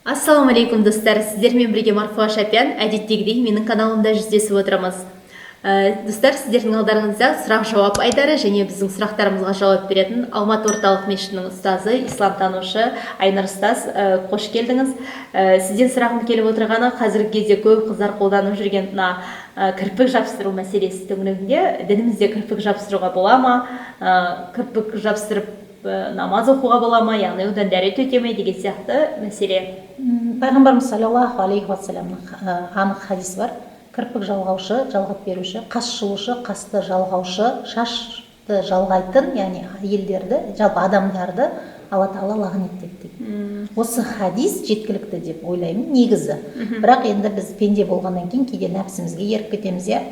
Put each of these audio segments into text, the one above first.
Ассалаумағалейкум, достар! Сіздермен бірге Марфуға Шапян. Әдеттегідей менің каналымда жүздесіп отырмыз. Достар, сіздердің алдарыңызда сұрақ жауап айдары және біздің сұрақтарымызға жауап беретін Алматы орталық мешітінің ұстазы, исламтанушы Айнұр ұстаз. Қош келдіңіз! Сізден сұрағым келіп отырғаны: қазіргі кезде көп қыздар қолданып жүрген мына кірпік жабыстыру мәселесі төңірегінде. Дінімізде кірпік жабыстыруға бола ма? Кірпік жабыстырып, намаз оқуға бола ма, яғни одан дәрет өте ме деген сияқты мәселе. Пайғамбарымыз саллаллаху алейхи уассаламның анық хадисі бар: кірпік жалғаушы, жалғап беруші, қас жұлушы, қасты жалғаушы, шашты жалғайтын, яғни әйелдерді, жалпы адамдарды Алла Тағала лағнеттеді деген. Осы хадис жеткілікті деп ойлаймын негізі. Бірақ енді біз пенде болғаннан кейін кейде нәпсімізге еріп кетеміз, иә.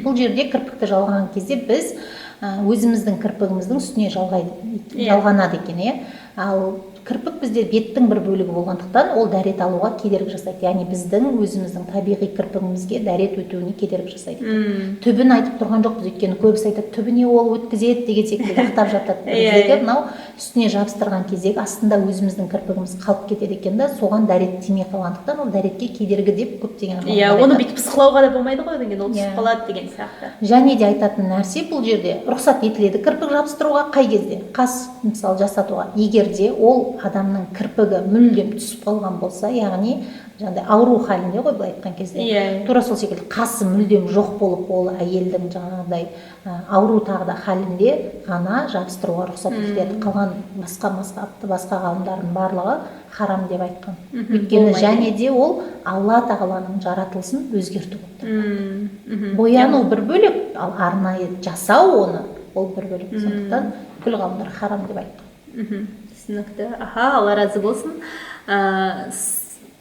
Бұл жерде кірпікті жалғаған кезде біз өзіміздің кірпігіміздің үстіне жалғай жалғанады екен, иә. Ал кірпік бізде беттің бір бөлігі болғандықтан, ол дәрет алуға кедергі жасайды, яғни біздің өзіміздің табиғи кірпігімізге дәрет өтуіне кедергі жасайды екен. Түбін айтып тұрған жоқпыз, өйткені көбісі айтады, түбіне ол өткізеді деген секілді ақтап жатады. Біздегі мынау үстіне жабыстырған кездегі астында өзіміздің кірпігіміз қалып кетеді екен да, соған дәрет тимей қалғандықтан, ол дәретке кедергі деп көптеген ғалымдар Оны айтады. бүйтіп пысқылауға да болмайды ғой, одан кейін ол түсіп қалады деген сияқты. Және де айтатын нәрсе: бұл жерде рұқсат етіледі кірпік жабыстыруға. Қай кезде? Қас, мысалы, жасатуға, егер де ол адамның кірпігі мүлдем түсіп қалған болса, яғни жаңағыдай ауру халінде ғой, былай айтқан кезде. Иә. Тура сол секілді қасы мүлдем жоқ болып, ол әйелдің жаңағыдай ауру тағы да халінде ғана жабыстыруға рұқсат етіледі. Қалған басқа мазхабты, басқа ғалымдардың барлығы харам деп айтқан, өйткені болмайды. және де ол Алла Тағаланың жаратылысын өзгерту болып табылады. Бояну бір бөлек, ал арнайы жасау оны, ол бір бөлек. Сондықтан бүкіл ғалымдар харам деп айтқан. Түсінікті. Аха, Алла разы болсын.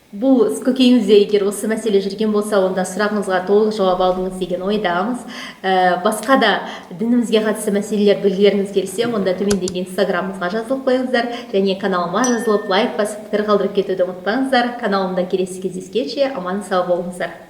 Бұл көкейіңізде егер осы мәселе жүрген болса, онда сұрағыңызға толық жауап алдыңыз деген ойдамыз. Басқа да дінімізге қатысты мәселелер білгілеріңіз келсе, онда төмендегі инстаграмымызға жазылып қойыңыздар және каналыма жазылып, лайк басып, пікір қалдырып кетуді ұмытпаңыздар. Каналымда келесі кездескенше аман сау болыңыздар.